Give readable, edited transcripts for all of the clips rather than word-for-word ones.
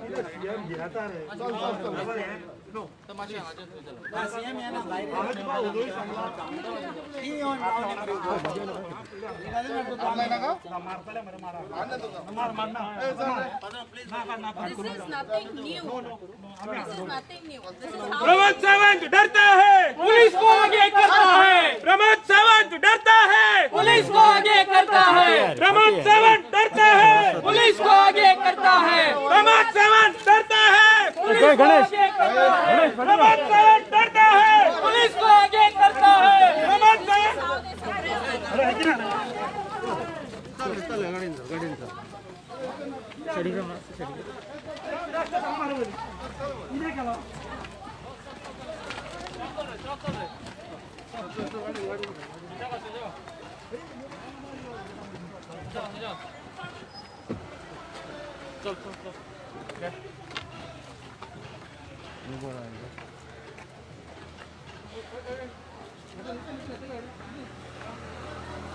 This is nothing new. This is nothing new. This is how Pramod Sawant डरता है, police को आगे करता है। प्रमोद सावंत डरता है, police को आगे करता है। प्रमोद सावंत डरता है, पुलिस को आगे करता है। प्रमोद सावंत डरता है, पुलिस को आगे करता है। प्रमोद सावंत डरता है, पुलिस को आगे करता है। Pramod Sawant how they suppress the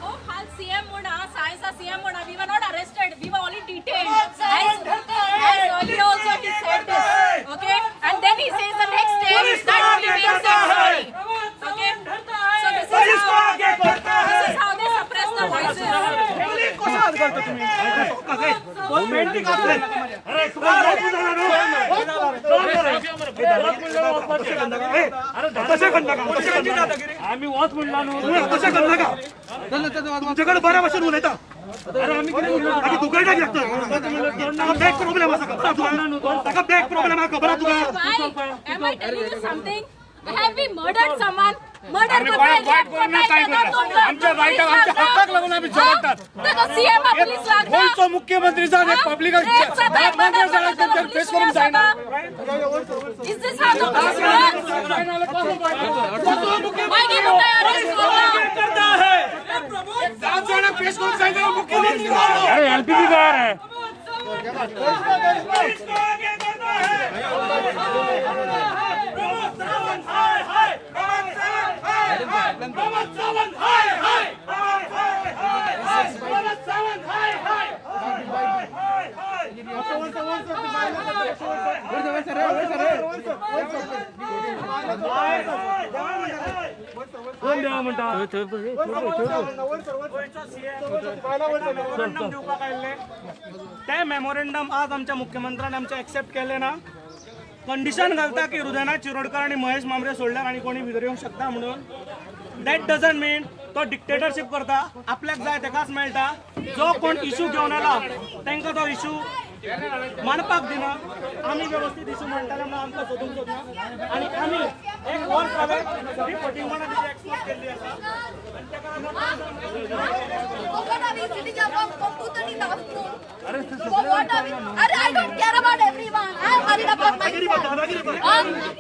Oh, हाल CM म्हणा, सायन्सचा CM म्हणा, we were not arrested, we were only detained. As earlier also he said this, okay? And then he says the next day that only we said sorry, okay? So this is how, this is how they suppress the voices. आम्ही वच म्हणला तुमच्याकडे बऱ्या भाषेत उलयता आमी दुखयटा कित्याक तर बॅक प्रॉब्लेम आसा खबर तुका, ताका बॅक प्रॉब्लेम आसा खबर तुका. Why? Am I telling you something? Have we murdered someone? Murder करता, rape करता, आमच्या रायटाक आमच्या हक्काक लागून आमी झगडटात. सीएम पोलीस लागला. गोंयचो मुख्यमंत्री जावन एक पब्लिकाक फेस करूंक जायना. Is this how the police works? मागीर तुका arrest करता. सात जाणांक फेस करूंक जायना मुख्यमंत्री. अरे एलपीजी तयार आहे. कोण देवा म्हणटा मेमोरंडम दिवपाक आयिल्ले ते मेमोरंडम आज आमच्या मुख्यमंत्र्यान आमचे एक्सेप्ट केले ना. कंडिशन घालता की हृदयनाथ शिरोडकर आनी महेश मामरे सोडल्यार आनी कोणी भितर येवंक शकता म्हणून. That doesn't मीन तो डिक्टेटरशीप करता. आपल्याक जाय तेकाच मेळटा. जो कोण इशू घेवन आयला तांकां तो इशू मांडपाक दिना. आमी वेवस्थीत इशू मांडटाले म्हणून आमकां सोदूंक सोदना आनी आमी एक वर जालें सगळीं फटींगपणां तिची एक्सपोज केल्ली आसा आनी ताका लागून For what are we sitting above computer in the afternoon? For what are we? Arey, I don't care about everyone. I am worried about myself.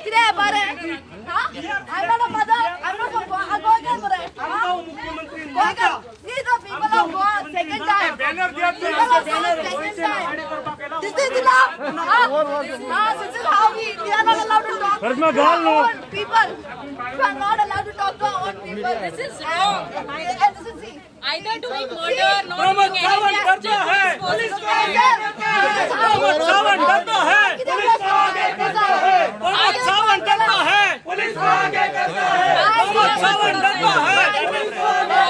कितें बरें? Huh? I'm not a mother. I'm not from Goa. Goa बरें. मुख्यमंत्री Goa. See the people of Goa second time. People of Goa second time. This is enough. Huh? This is how we are not allowed to talk to our own people. We are not allowed to talk to our own people. This is wrong. And this is see. Either doing murder, not doing anything, just Pramod expose the Sawant डरता है, police को आगे करता है। प्रमोद सावंत डरता है, police को आगे करता है। प्रमोद सावंत डरता है.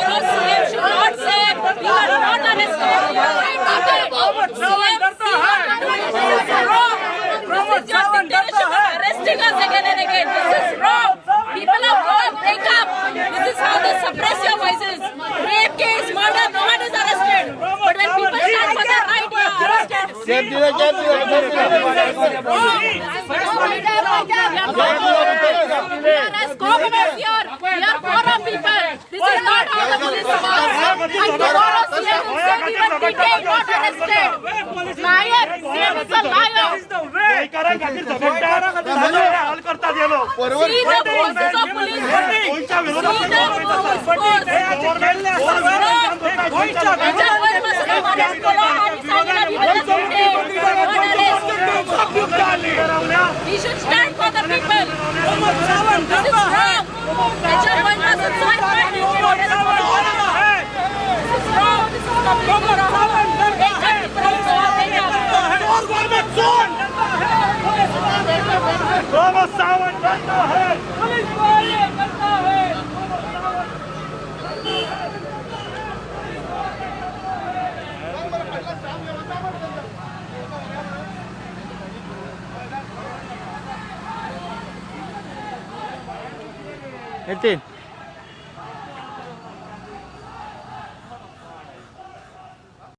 Our CM should not say we are not arrested. We are detained. Pramod Sawant डरता है. This is wrong. This is your dictatorship of arresting us again and again. This is wrong. People of Goa, wake up. This is how they suppress your voices. Rape case, murder, no one is arrested. But when people stand for their right, you are arrested. Wrong. This is wrong. We are as commoners here. We are for our people. This is not how the police works. And tomorrow CM will say we were detained, not arrested. Liar. CM is a liar. गोंयकारां खातीर झगडटात, हाल करतात हे लोक. See the forces of police. गोंयच्या विरोधात See the police force. त्याच्या वरपासून arrest केलो आणि सांगितलं we were detained, not arrested. We should stand for the people. This is wrong. त्याच्या वरपासून सरकार This is wrong. This is completely wrong. Wake up, people of Goa, wake up. 18.